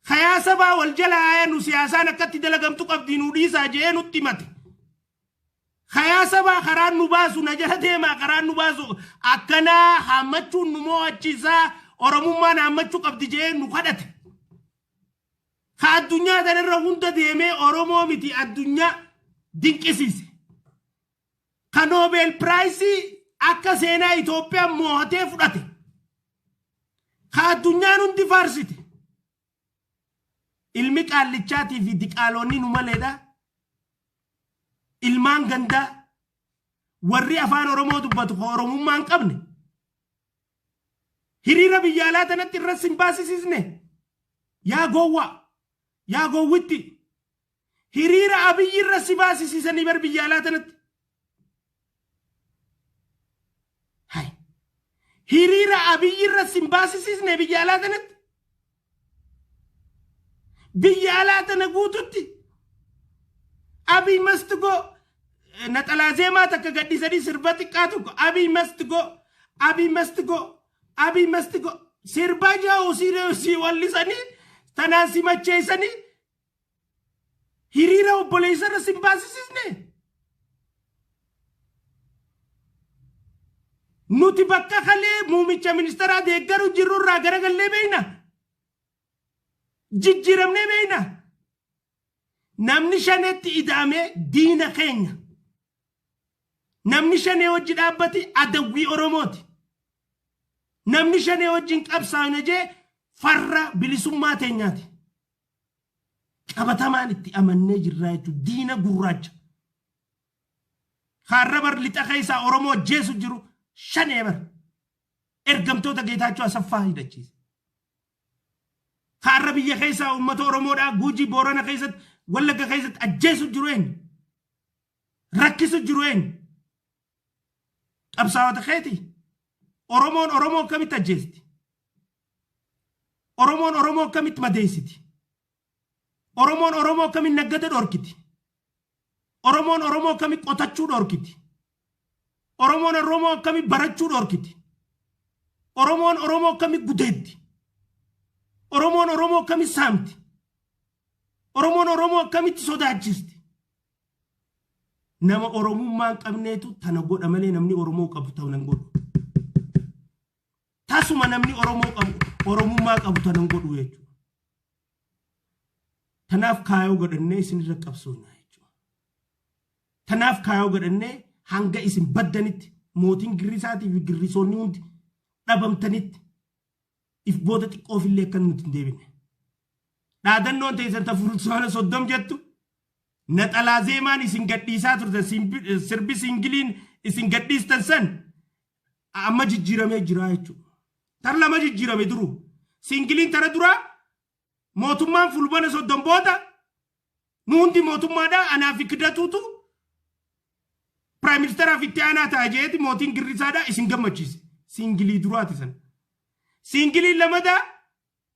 Kayaa sabaa wal jala haaya nu siyaasaan akkatti dalagamtu qabdi nu dhiisaa jee nutti himate. Kayaa sabaa karaan nu baasu na jala deemaa karaan nu baasu akkanaa haammachuun nu mo'achiisaa Oromummaan haammachuu qabdi jee nu kadhate. Ka addunyaa tanarra hunda deemee Oromoo miti addunyaa dinqisiise. Ka Nobel Prize akka seenaa Itoophiyaa mo'atee fudhate. Ka addunyaan hundi faarsite. Ilmi qaallichaatii fi diqaaloonni nu maleedha. Ilmaan gandaa warri afaan Oromoo dubbatu ka Oromummaa hin qabne. Hiriira biyya alaa tanatti irratti hin baasisisne. Yaa gowwaa! Yaa gowwitti! Hiriira Abiyyi irra si baasisiisanii bar biyya alaa tanatti. Hay. Hiriira Abiyyi irra si baasisiisne biyya alaa tanatti. Biyya alaa tana guututti Abiy must go. Naxalaa zeemaa takka gadhiisanii sirba xiqqaa tokko, "Abiy must go, Abiy must go, Abiy must go," sirba jahu si wallisanii tanaan si macheessanii hiriira obboleessa irra si baasisisne. Nuti bakka kalee muumicha ministeeraa deeggaru jirru irraa garagallee beeyna. Jijjiiramnee beeyna. Namni shanetti ida'amee diina keenya. Namni shanee hojii dhaabbate adawwii Oromooti. Namni shanee wajjin qabsaa'ina jee farra bilisummaa teenyaati. Qabatamaan itti amannee jirraa jechuudha. Diina gurraacha. Kaarra bar lixa keessaa Oromoo ajjeesu jiru shanee bar. Ergamtoota Geetaachoo Asaffaa hidhachiise. Kaarra biyya keessaa uummata Oromoodhaa Guujii, Boorana keessatti, Wallagga keessatti ajjeesu jiru eenyu? Rakkisu jiru eenyu? Qabsaa'ota keeti. Oromoon Oromoo akkamitti ajjeesti? Oromoon Oromoo akkamitti madeessiti? Oromoon Oromoo akkamitti naggada dhorkiti? Oromoon Oromoo akkamitti qotachuu dhorkiti? Oromoon Oromoo akkamitti barachuu dhorkiti? Oromoon Oromoo akkamitti gudeetti? Oromoon Oromoo akkamitti saamti? Oromoon Oromoo akkamitti sodaachisti? Nama Oromummaa hin qabneetu tana godha malee namni Oromoo qabu tana hin godhu. Tasuma namni Oromoo qabu, Oromummaa qabu tana hin godhu jechuudha. Tanaaf kaayoo godhannee isinirra qabsoofna jechuudha. Tanaaf kaayoo godhannee hanga isin baddanitti, mootiin girrisaatii fi girrisoonni hundi dhabamtanitti, if booda xiqqoofillee akka nuti hin deebine. Dhaadannoon teessan ta fulbaana 30 jettu, naxalaa zeemaan isin gadhiisaa turtan, sirbi singiliin isin gadhiistan san amma jijjiiramee jira jechuudha. Tar lama jijjiirame duru. Singiliin tara duraa mootummaan fulbana 30 booda nu hundi mootummaadha, anaa fi kidatuutu prime ministeraaf itti aanaa ta'a jeeti mootiin girrisaadha isin gammachiise. Singilii duraati sana. Singiliin lamadaa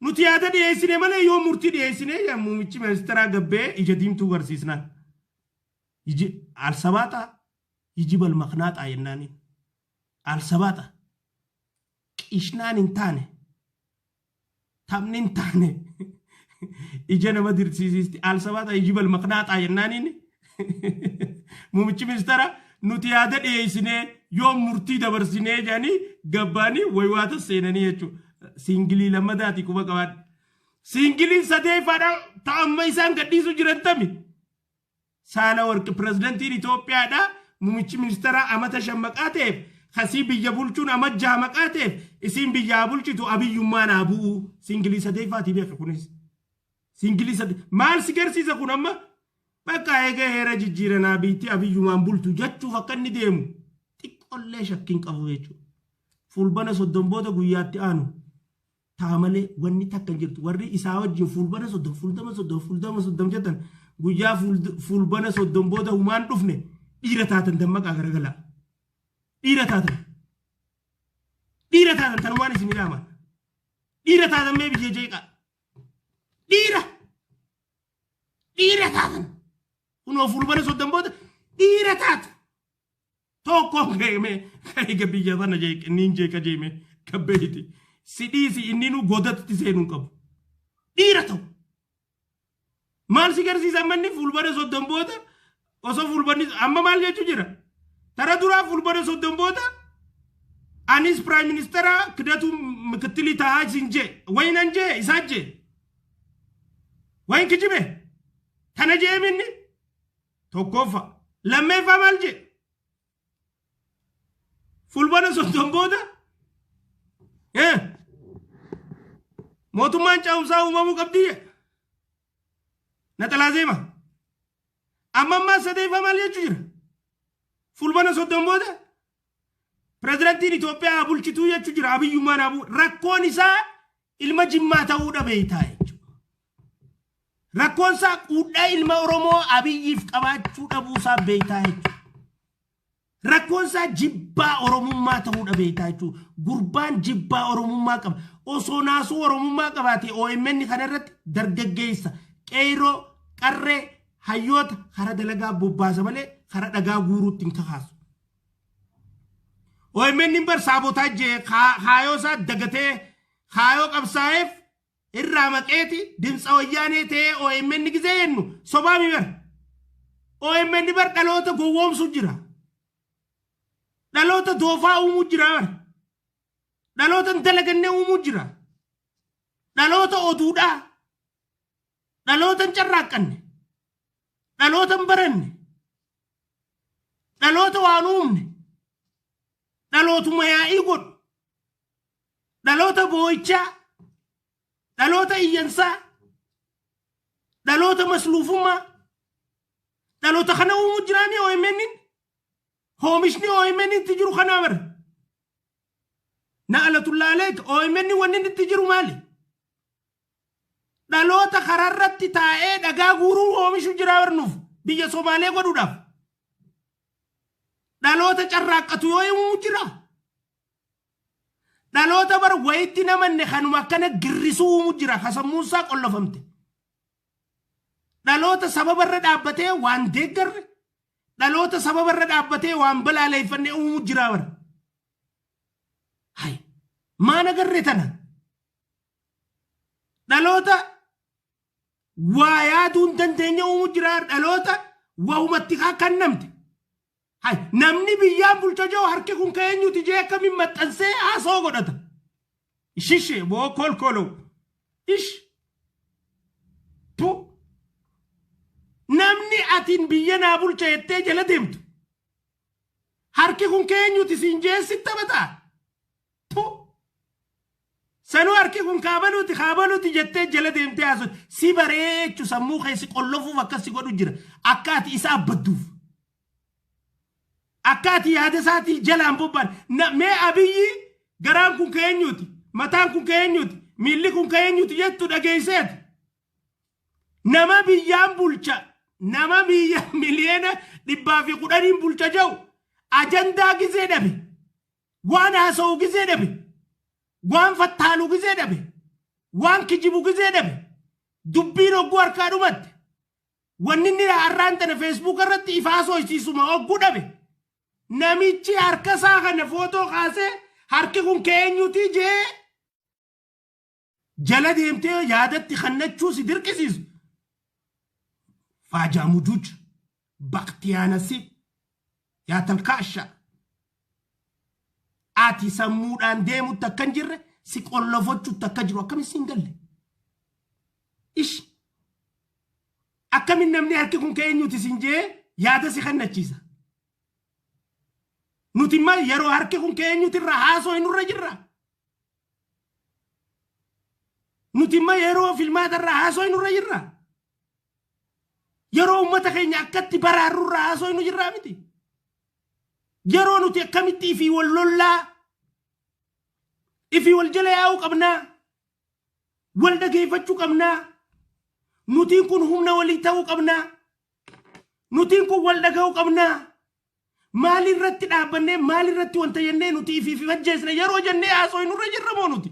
nuti yaada dhiyeessine malee yoo murtii dhiyeessine muummichi ministeeraa gabbee ija diimtuu barsiisnaan. Iji alsabaaxaa yijibal maknaaxaa jennaaniin. Alsabaaxa qishnaan hin taane, taphni hin taane ija nama dirsiisisti. Alsabaaxaa yijibal maknaaxaa jennaaniin muummichi ministeera nuti yaada dhiyeessinee yoo murtii dabarsinee jedhanii gabbaanii waywaata seenanii jechuudha. Singilii lammadaati quba qabaadha. Singiliin sadeeffaadha ta'amma isaan gadhiisu jiran tami. Saala Warqi pirezidantiin Itoophiyaadha. Muummichi ministeeraa amata 5 maqaa ta'eef kasii biyya bulchuun ama 6 maqaa ta'eef isiin biyyaa bulchitu abiyyummaan haa bu'u. Singilii sadeeffaatii beeka kunis. Singilii sade maal si garsiisa kun amma? Bakka eega heera jijjiiranaa biitti abiyyumaan bultu jechuuf akka inni deemu xiqqollee shakkiin qabu jechuudha. Fulbana 30 booda guyyaatti aanu ta'a malee wanni takka hin jirtu. Warri isaa wajjin fulbana 30, fulbana 30, fulbana 30 jettan, guyyaa fulbana 30 booda humaan dhufne dhiira taatan dammaqaa garagalaa. Dhiira taatan. Dhiira taatan tanumaan isin ilaaman. Dhiira taatan mee biyya jeeqaa. Dhiira. Dhiira taatan. Kunoo fulbana 30 booda dhiira taatu. Tokko keeme eega biyya sana jeeqe niin jeeqa jeeme kabbeeti. Si dhiisi, inni nu godatti seenuu hin qabu. Dhiira ta'u. Maal si garsiisa manni fulbana 30 booda osoo fulbanni amma maal jechuu jira? Tara duraa fulbana 30 booda anis prime ministera kidatu mikittilii taa'aa isin jee wayinan jee isaa jee wayin kijibe tana jee minni tokkoffaa, lammeeffaa maal jee? Fulbana 30 booda mootummaan ce'umsaa uumamuu qabdi jedhe. Naxalaa zeema. Amma ammaa sadeeffaa maal jechuu jira? Fulbana 30 booda pirezidantiin Itoophiyaa bulchituu jechuu jira. Abiyyummaan abuu rakkoon isaa ilma Jimmaa ta'uu dhabee taa'e jechuudha. Rakkoon isaa quudhaa ilma Oromoo Abiyyiif qabaachuu dhabuu isaa beektaa jechuudha. Rakkoon isaa jibbaa Oromummaa ta'uu dhabee jechuudha. Gurbaan jibbaa Oromummaa qaba. Osoo naasuu Oromummaa qabaate OMN kanarratti dargaggeessa, qeerroo, qarree, hayyoota kara dalagaa bobbaasa malee kara dhagaa guuruutti hin kakaasu. OMN bar saabotaajjee kaayoo isaa dagatee kaayoo qabsaa'eef irraa maqeeti dimtsa wayyaanee ta'ee. OMN gizee jennu sobaami bar. OMN bar dhaloota gowwoomsu jira. Dhaloota doofaa uumuu jira bar. Dhaloota hin dalaganne uumuu jira. Dhaloota oduudhaa. Dhaloota hin carraaqqanne. Dhaloota hin baranne. Dhaloota waan uumne. Dhalootuma yaa'ii godhu. Dhaloota boo'ichaa. Dhaloota iyyansaa. Dhaloota masluufummaa. Dhaloota kana uumuu jiraanii OMN. Oomishni OMN itti jiru kanaa bara. Na'alatullaaleek OMN wanni inni itti jiru maali? Dhaloota kararratti taa'ee dhagaa guuruu oomishu jira barnuuf biyya Somaalee godhuudhaaf. Dhaloota carraaqqatu yoo himu jira. Dhaloota bar wayitti namanne kanuma akkana girrisuu uumu jira ka sammuunsaa qollofamte. Dhaloota sababarra dhaabbatee waan deeggarre, dhaloota sababarra dhaabbatee waan balaaleeffanne uumu jira bara. Hay, maan agarre tana? Dhaloota waa yaaduu hin dandeenye uumu jira. Dhaloota wahumatti kennamte. Hay, namni biyyaan bulcha jiru harki kun ka eenyuti jee akkamiin maxxansee haasoo godhata? Ishishe boo kolkoloo. Ish. Tu. Namni atiin biyya naa bulcha jettee jala deemtu. Harki kun ka eenyuti siin jee sitti taphataa? Tu. Sanuu harki kun kaabaluuti kaabaluuti jettee jala deemtee haasoo si bareechu, sammuu keessi qollofuuf akkas si godhu jira. Akka ati isa abbadduuf. Akka ati yaada isaatii jalaan bobba'an. Mee Abiyyi garaan kun ka eenyuti? Mataan kun ka eenyuti? Miilli kun ka eenyuti jettu dhageesseeti. Nama biyyaan bulcha, nama biyya 110,000,000 bulcha jiru ajandaa gizee dhabe. Waan haasa'u gizee dhabe. Waan fattaalu gizee dhabe. Waan kijibu gizee dhabe. Dubbiin hogguu harkaa dhumatte. Wanni inni har'aan tana Feesbuuk irratti ifaa sochisiisuma hogguu dhabe. Namichi harka isaa kana footoo kaasee harki kun ka eenyuti jee jala deemtee yaadatti kannachuu si dirqisiisu. Faajaa mujuuj baktiyaanasi yaa talkaasha. Ati sammuudhaan deemutti akka hin jirre, si qollofochuutti akka jiru akkamiin siin galle? Ish. Akkamiin namni harki kun ka eenyuti siin jee yaada si kennachiisa? Nuti immoo yeroo harki kun ka eenyuti irraa haasoo hin nurra jirra. Nuti immoo yeroo filmaata irraa haasoo hin nurra jirra. Yeroo uummata keenya akkatti baraarru irraa haasoo hin jirraa miti. Yeroo nuti akkamitti ifii wal lollaa, ifii wal jala yaa'uu qabnaa, wal dhageeffachuu qabnaa, nutiin kun humna walii ta'uu qabnaa, nutiin kun wal dhaga'uu qabnaa. Maalirratti dhaabbannee, maalirratti wanta jennee nuti ifiif ajjeesne yeroo jennee haasoo nurra jirra moo nuti?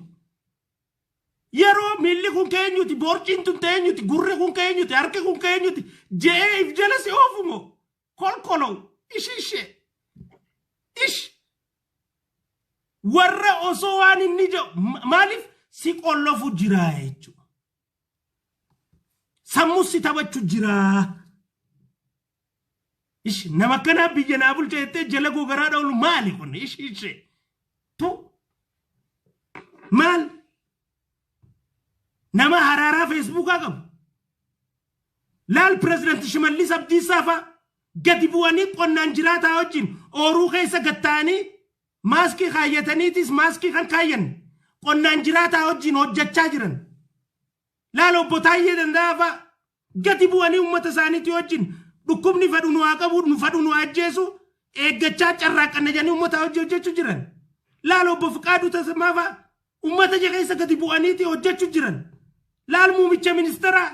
Yeroo miilli kun keenyuti, boorciin tun teenyuti, gurri kun keenyuti, harki kun keenyuti je'ee if jala si oofu moo? Kolkolou ishishee ish. Warra osoo waan inni jedhu maaliif si qollofu jira jechuudha. Sammuu si taphachuu jira. Ish, nama akkanaa biyya naa bulcha jettee jala gogaraa dhawlu maali kun? Ish ishee tu, maal nama haraaraa Feesbuukaa qabu laal. Pirezidaanti Shimallis Abdiisaa fa'a gadi bu'anii qonnaan jiraataa wajjin ooruu keessa gatta'anii Maaskii kaayyataniitis maaskii kan kaayyan qonnaan jiraataa wajjin hojjechaa jiran. Laala, obbo Taayyee Danda'aa fa'a gadi bu'anii uummata isaaniitii wajjin dhukkubni fadhu nu haa qabu, nu fadhu nu haa ajjeesu, eeggachaa carraaqqanna jedhanii uummata wajjin hojjechuu jiran. Laala, obbo Fiqaaduu Tasammaa fa'a uummata keessa gadi bu'aniiti hojjechuu jiran. Laal, muumicha ministeeraa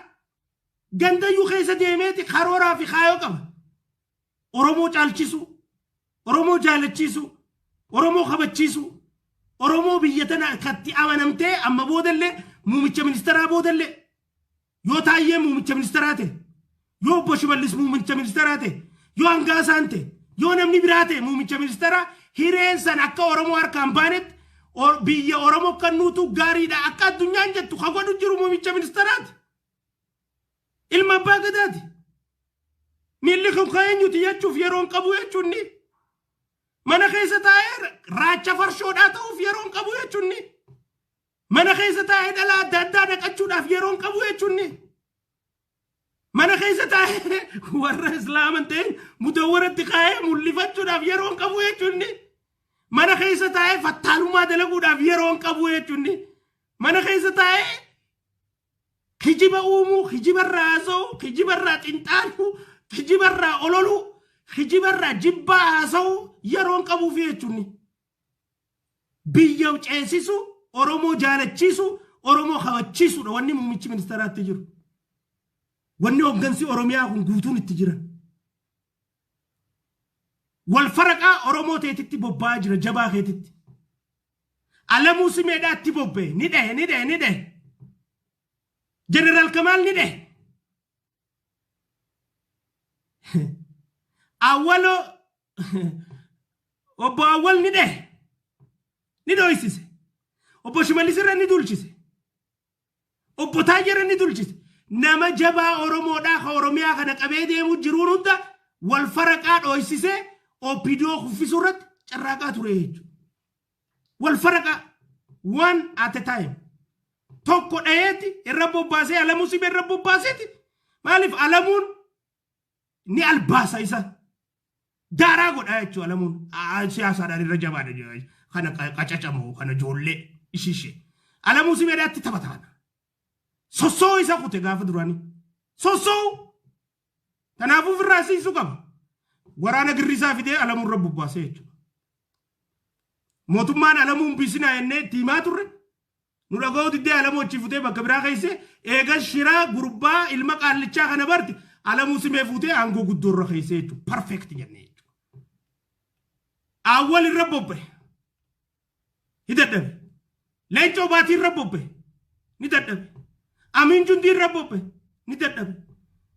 gandayyuu keessa deemeeti karooraa fi kaayoo qaba. Oromoo caalchisuu, Oromoo jaalachiisuu, Oromoo kabachiisuu, Oromoo biyya tana akkatti amanamtee amma boodallee, muumicha ministeeraa boodallee, yoo Taayyee muumicha ministeeraa ta'e, yoo obbo Shimallis muumicha ministeeraa ta'e, yoo Hangaasaan ta'e, yoo namni biraa ta'e muumicha ministeeraa, hireen san akka Oromoo harkaan baanetti biyya Oromoo kan nuutu gaariidha akka addunyaan jettu ka godhu jiru muumicha ministeeraati. Ilma abbaa gadaati. Miilli kun kan eenyuti jechuuf yeroon qabu jechuun ni. Mana keessa taa'ee raacha farshoodhaa ta'uuf yeroon qabu jechuun ni. Mana keessa taa'ee dhala adda addaa naqachuudhaaf yeroon qabu jechuun ni. Mana keessa taa'ee warra islaaman ta'een mudawwaratti kaa'ee mul'ifachuudhaaf yeroon qabu jechuun ni. Mana keessa taa'ee fattaalummaa dalaguudhaaf yeroon qabu jechuun ni. Mana keessa taa'ee kijiba uumuu, kijibarraa haasa'uu, kijibarraa xinxaaluu, kijibarraa ololuu, kijibarraa jibbaa haasa'uu yeroon qabuufi jechuun biyya ceesisu, Oromoo jaalachiisu, Oromoo kabachiisudha wanni muummichi ministeeraatti jiru. Wanni hooggansi Oromiyaa kun guutuun itti jiran. Wal faraqaa Oromoo teetitti bobba'aa jira jabaa keetitti. Alamuu Simeedhaatti bobba'e, ni dhahe, ni dhahe, ni dhahe. Jeneraal Kamaal ni dhahe. Awwaloo, obbo Awwal ni dhahe. Ni dhoysise. Obbo Shimallis irra ni dulchise. Obbo Taayyee irra ni dulchise. Nama jabaa Oromoodhaa ka Oromiyaa kana qabee deemu jiruun hunda wal faraqaa dhoysisee OPDO kuffisuu irratti carraaqaa ture jechuudha. Wal faraqaa one at a time. Tokko dhaheeti irra bobbaasee, Alamuu Simee irra bobbaaseeti. Maaliif? Alamuun ni albaasa, isa daaraa godha jechuudha. Alamuun siyaasaadhaan irra jabaadha, kana qacacamu kana ijoollee ishishee. Alamuu Simeedhaatti taphata kana. Sossoo isa kute gaafa duraanii. Sossoo kanaafuu ofirraa siisuu qaba. Waraana girrisaa fidee Alamuu irra bobbaasee jechuudha. Mootummaan Alamuun bisinaa jennee itti himaa turre. Nu dhaga'uu diddee Alamuu achi futee bakka biraa keesse. Eegas shiraa gurbaa ilma qaallichaa kana barti Alamuu Simee fuutee aangoo guddoo irra keesse jechuudha. Perfect jennee jechuudha. Awwal irra bobba'e. Ni dadhabe. Leencoo Baatii irra bobba'e. Ni dadhabe. Amiin Jundii irra bobba'e. Ni dadhabe.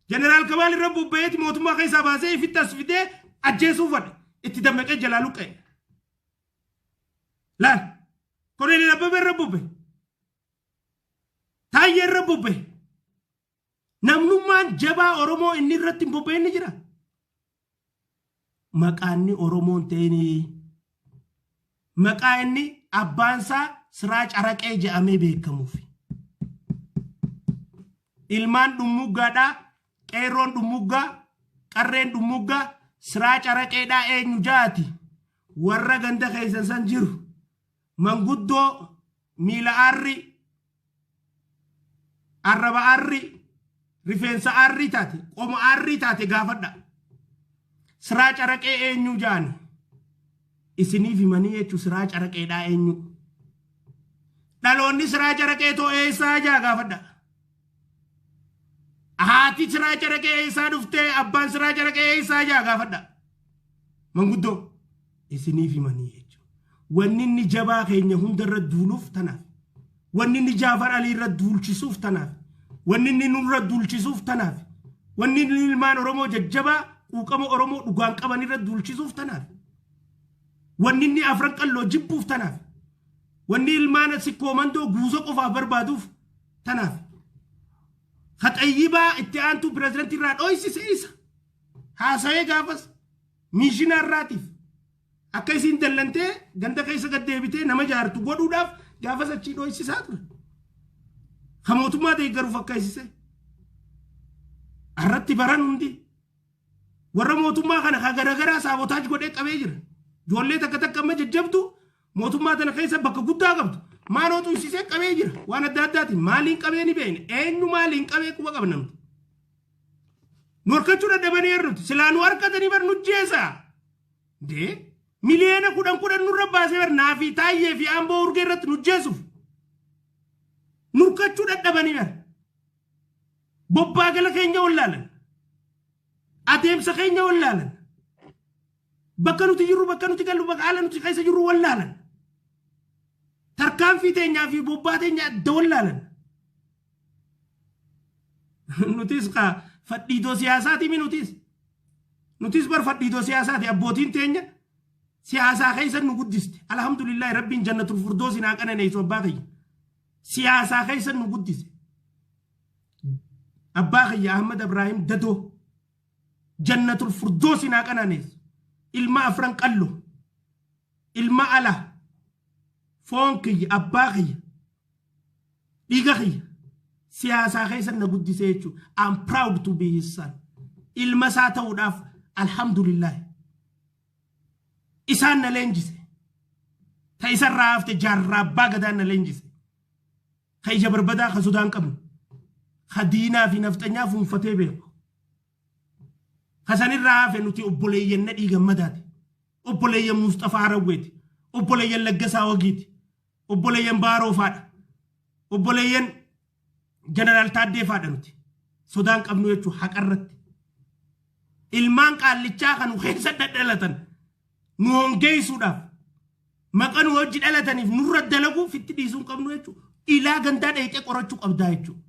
Jeneraal Kamaal irra bobba'eeti mootummaa keessaa baasee ifitti as fidee ajjeesuu fadhe. Itti dammaqee jalaa luqqa'e. Laal. Koloneel Abbabee irra bobba'e. Taayyee irra bobba'e. Namnummaan jabaa Oromoo inni irratti hin bobba'in ni jira. Maqaanni Oromoon ta'inii maqaa inni abbaansaa Siraa Caraqee jedhamee beekamuuf. Ilmaan Dhummuuggaadhaa, qeerroon Dhummuuggaa, qarreen Dhummuuggaa Siraa Caraqeedhaa eenyu jaati warra ganda keessan san jiru manguddoo miila aarrii, arraba aarrii, rifeensa aarrii taate, qoma aarrii taate gaafadha. Siraa Caraqee eenyu jaani isiniif himanii jechuu. Siraa Caraqeedhaa eenyu, dhaloonni Siraa Caraqee too eessaa jaa gaafadha. Haati Siraa Caraqee eessaa dhuftee, abbaan Siraa Caraqee eessaa jaa gaafadha. Manguddoo isiniif himanii jechuudha. Wanni inni jabaa keenya hundarra duuluuf tanaaf. Wanni inni Jaafar Alii irra duulchisuuf tanaaf. Wanni inni nurra duulchisuuf tanaaf. Wanni inni ilmaan Oromoo jajjabaa quuqama Oromoo dhugaan qaban irra duulchisuuf tanaaf. Wanni inni Afran Qalloo jibbuuf tanaaf. Wanni ilmaan Sikkoo Mandoo guuza qofaaf barbaaduuf tanaaf. Haxayyibaa itti aantuu pirezidantii irraa dhoysise isa. Haasawee gaafas miishinaa irraatiif. Akka isiin dallantee ganda keessa gad deebitee nama jaartu godhuudhaaf gaafas achii dhoysisaa ture. Ka mootummaa deeggaruuf akka isise. Irratti baran hundi. Warra mootummaa kana ka garagaraa sabotage godhee qabee jira. Ijoollee takka takka amma jajjabdu mootummaa tana keessa bakka guddaa qabdu. Maaloo xuysisee qabee jira waan adda addaatiin. Maaliin qabee ni beekne, eenyu maaliin qabee quba qabna nuti. Nu harkachuu dadhabanii nuti silaa nu harkatanii bar nu jeesaa. Dee miliyoona 10 10 nurra baasee bar naa fi taayyee fi Amboo Urgee irratti nu jeesuuf. Nu harkachuu dadhabanii bar. Bobbaa gala keenya wallaalan. Adeemsa keenya wallaalan. Bakka nuti jirru, bakka nuti gallu, bakka haala nuti keessa jirru wallaalan. Tarkaanfii teenyaa fi bobbaa teenya adda wallaalan. Nutis kaa fadhiitoo siyaasaati mi nutis. Nutis bar fadhiitoo siyaasaati. Abbootiin teenya siyaasaa keessa nu guddiste. Alhamdulillahi, Rabbiin jannatul furdoosi naa qananeessu abbaa kiyya. Siyaasaa keessa nu guddise. Abbaa kiyya Ahmad Ibrahim Dadoo jannatul furdoosi naa qananeessu. Ilma Afran Qallo. Ilma ala. Foon kiyya, abbaa kiyya. Dhiiga kiyya. Siyaasaa keessa na guddise jechuudha. I'm proud to be his son. Ilma isaa ta'uudhaaf alhamdulillah. Isaan na leenjise. Ta isarraa hafte jaarraa abbaa gadaan na leenjise. Ka ija barbadaa, ka sodaan qabnu. Ka diinaa fi nafxanyaa fuunfatee beeku. Ka sanirraa hafe nuti obboleeyyan Nadhii Gammadaati. Obboleeyyan Mustafaa Harawweeti. Obboleeyyan Laggasaa Wagiiti. Obboleeyyan Baaroo faadha. Obboleeyyan Jeneraal Taaddee faadha nuti. Sodaan qabnu jechuun haqarratti. Ilmaan qaallichaa kan nu keessa dhadhalatan nu hongeessuudhaaf, maqa nu hojii dhalataniif nurra dalaguu fitti dhiisuu hin qabnu jechuudha. Ilaa gandaa dheeyxee qorachuu qabdaa jechuudha.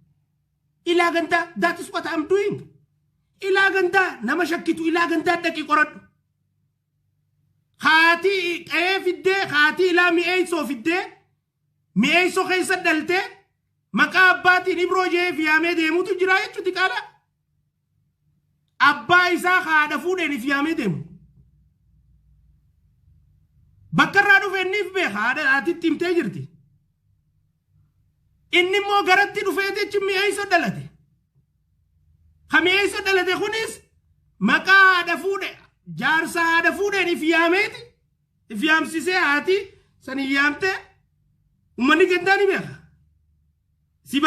Ilaa gandaa, that is what I'm doing. Ilaa gandaa nama shakkitu ilaa gandaa dhaqii qoradhu. Haatii qe'ee fiddee, haatii ilaa Mi'eessoo fiddee, Mi'eessoo keessa dhaltee, maqaa abbaatiin Ibroo jee fi yaamee deemutu jira jechuuti qaala. Abbaa isaa haadha fuudheen if yaamee deemu. Bakka irraa dhufe inni if beeka, haadha haatitti himtee jirti. Inni immoo garatti dhufee jechi Mi'eessoo dhalate. Ka Mi'eessoo dhalate kunis maqaa haadha fuudhe, jaarsa haadha fuudheen if yaameeti. If yaamsisee, haati san yaamtee, uummanni gandaa ni beeka. Si